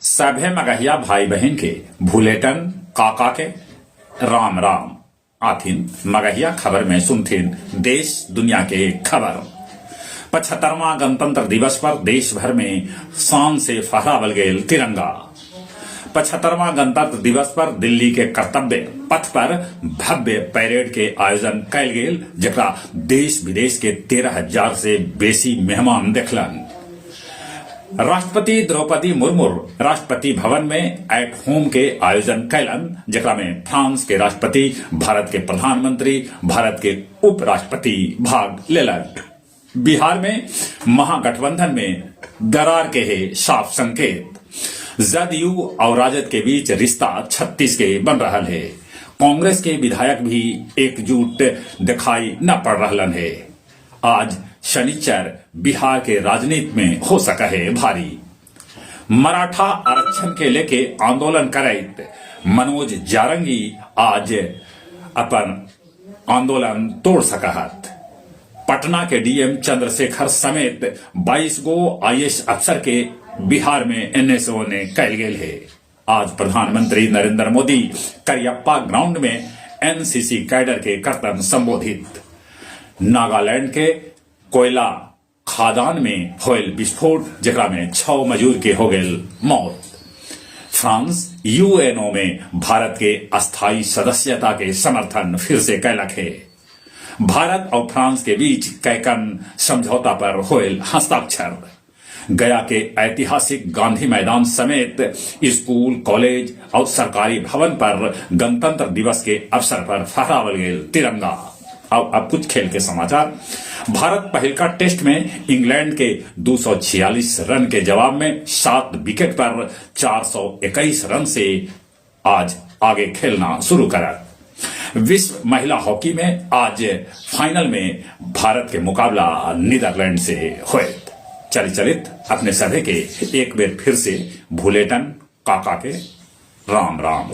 सभे मगहिया भाई बहिन के भुलेटन काका के राम राम। आथिन मगहिया खबर में सुनथिन देश दुनिया के खबर। 75वां गणतंत्र दिवस पर देश भर में शान से फहरावल गेल तिरंगा। 75वां गणतंत्र दिवस पर दिल्ली के कर्तव्य पथ पर भव्य परेड के आयोजन कैल गेल, जेकरा देश विदेश के 13,000 से बेसी मेहमान देखलन। राष्ट्रपति द्रौपदी मुर्मू राष्ट्रपति भवन में एट होम के आयोजन कैलन, जेकरा में फ्रांस के राष्ट्रपति, भारत के प्रधानमंत्री, भारत के उपराष्ट्रपति भाग लेलन। बिहार में महागठबंधन में दरार के हे साफ संकेत। जदयू और राजद के बीच रिश्ता 36 के बन रहा है। कांग्रेस के विधायक भी एकजुट दिखाई न पड़ रहलन है। आज शनिचर बिहार के राजनीति में हो सका है भारी। मराठा आरक्षण के लेके आंदोलन करैत मनोज जारंगी आज अपन आंदोलन तोड़ सकहत। पटना के डीएम चंद्रशेखर समेत 22 गो आईएएस अफसर के बिहार में एनएसओ ने कैल गेल है। आज प्रधानमंत्री नरेंद्र मोदी करियप्पा ग्राउंड में एनसीसी कैडर के करतन संबोधित। नागालैंड के कोयला खदान में होयल विस्फोट, जेकरा में 6 मजदूर के हो गेल मौत। फ्रांस यूएनओ में भारत के अस्थायी सदस्यता के समर्थन फिर से कैलक है। भारत और फ्रांस के बीच कैकन समझौता पर होयल हस्ताक्षर। गया के ऐतिहासिक गांधी मैदान समेत स्कूल, कॉलेज और सरकारी भवन पर गणतंत्र दिवस के अवसर पर फहरावल गेल तिरंगा। और अब कुछ खेल के समाचार। भारत पहिलका टेस्ट में इंग्लैंड के 246 रन के जवाब में 7 विकेट पर 421 रन से आज आगे खेलना शुरू करा। विश्व महिला हॉकी में आज फाइनल में भारत के मुकाबला नीदरलैंड से होयत। चलित चलित अपने सभी के एक बेर फिर से भुलेटन काका के राम राम।